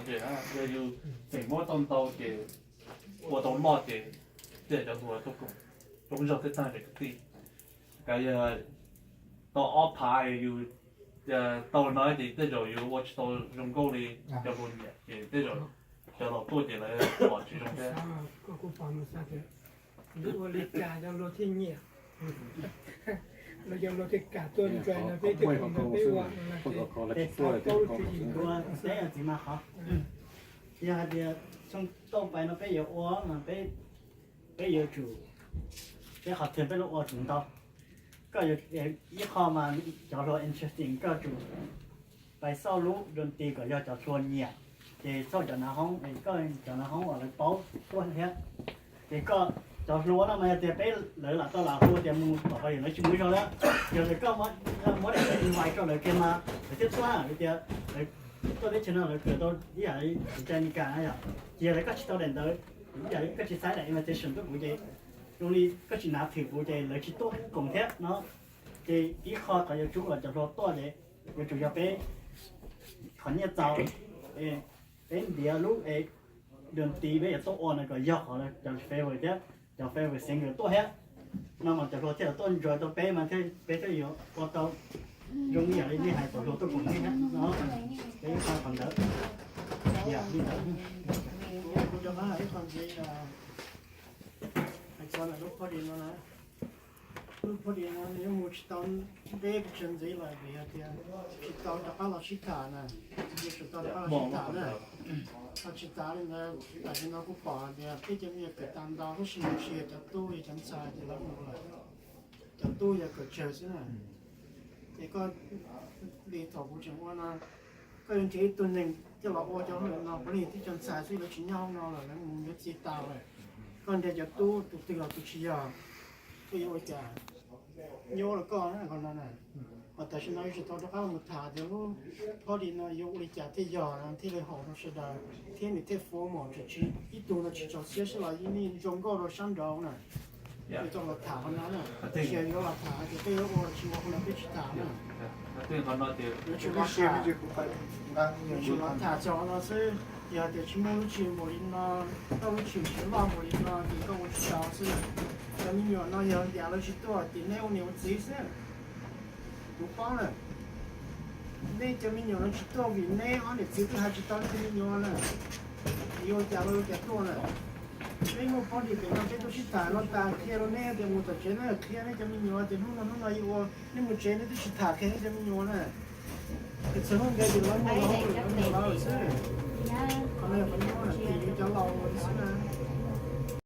Ces yog yus tseem muab tau ntau ces ua tau loj ces tej cov hluas tuaj koom, zoo zog tej tag ces kwv tij. Kav yog tau ob phav yus tau no ces tej zaum yus ua tsis tau zoo nkauj li cov hluas nyiam ces tej zaum cov laus tuaj ces lawv pom tsis zoo thiab. Ua li cas cov hluas thiaj nyiam, los cov hluas thiaj kam tuaj nrog peb tej khoom no peb ua no ces xav paub lub tswv yim. Ua teb txiv mas qhov, yog hais tias xyoo tuaj pais no peb yuav ua mas peb, peb yuav tsum, peb qhov twg peb los ua tsum ntau. Koj yuav, ib qho mas cov hluas interesting koj tsum pais xauj lub doo ti kom yog cov hluas nyiam, ces xauj cov nav hoob, koj cov nav hoob uas lawv paub tuaj thiab. Ces koj cov hluas no mas yog tias peb lawv lam tau lam hu tias mus tom qhov yam lawv tsis mus zog lawm, yog tias koj muab daim invite rau lawv kiag mas lawv thiaj tuaj na, vim tias lawv tuaj teb chaws no lawv kawm tau ib yam li teb chaws Amelikas na yom. Ces yog lawv koj tsis tau daim ntawd, ib yam li koj tsis xaiv daim invitation tuaj kuv ces zoo li koj tsis nav thwm kuv ces lawv tsis tuaj koom thiab no. Ces ib qho qhov yuav tsum kom cov hluas tuaj ces yuav tsum yog peb qhov nyiaj txaus, peb ntiav lub es doo ti peb yuav tuaj ua no kom yog qhov cov favor thiab, cov favor singer tuaj thiab no mas cov hluas thiaj tuaj enjoy tau peb mas peb thiaj yuav ua tau zoo ib yam li nej hais cov hluas tuaj koom nej thiab no. Peb ua qhov ntawd, yam li ntawd. Kuv rov qab hais ib qho ntxiv, hais txog ntawm lub party no na. Lub party no nws yuav mus tsis tau ntev pes tsawg ntxiv lawm vim hais tias tsis tau rov qab los sib tham na. Yuav tsum tau rov qab los sib tham na. Ho tsis tas li ntawd, tam sim no kuv pom hais tias peb cov me nyuam kawm tas ntau tab sis nws tsis yog cov tub li cov ntxhais ces lawv mus lawm. Cov tub yog kawm tsawg xwb na. Ces koj li thaum kuv tseem ua no, koj yuav nrhiav ib tug neeg coj los ua cov hauj lwm no, puav leej tib co ntxhais xwb lawv tsis nyob hauv no lawm, lawv mus yuav txiv tas lawm. Koj nrhiav cov tub tus twg los tus tsis yog, koj yuav ua cas? Nyob los koj qhov no na. Ho tam sim no yuav tsum tau rov qab mus tham tias lub party no yuav ua li cas thiaj yog thiaj li haum rau sawv daws thiab nws thiaj formal, tsis ib tug no tsis txaus siab sib los yeej zoo nkauj rau sab nraud na. Yuav tau los tham qhov no na. Tiam sis yuav los tham ces peb yuav ua tsis ua qhov no peb tsis tham na. Yuav tsum los tham, yuav tsum los tham txog qhov no xwb. Yog tias tsis muaj lub tshwm npaum li no, koj lub tshwm tsis loj npaum li no ces koj ua tsis tau xwb. Cov me nyuam no yog yam lawv tsis tuaj ces neb ua niam ua txiv xwb. Kuv paub na, nej cov me nyuam no tsis tuaj vim neb ob niam txiv twb hais tsis tau nej cov me nyuam na. Yuav ua cas los ua cas tuaj na. Peb muaj party pem no peb tuaj sib tham no tas qhia rau neb tias mus tom tsev na, qhia nej cov me nyuam tias hnub no hnub no yuav ua, nej mus tsev nej twb tsis tham qhia nej cov me nyuam na. Ces txhua hnub nqe ces lawv muaj lawv hauj lwm lawv mus lawv xwb. Qhov no yog qhov nyuaj na, ces yus cov laus xwb na.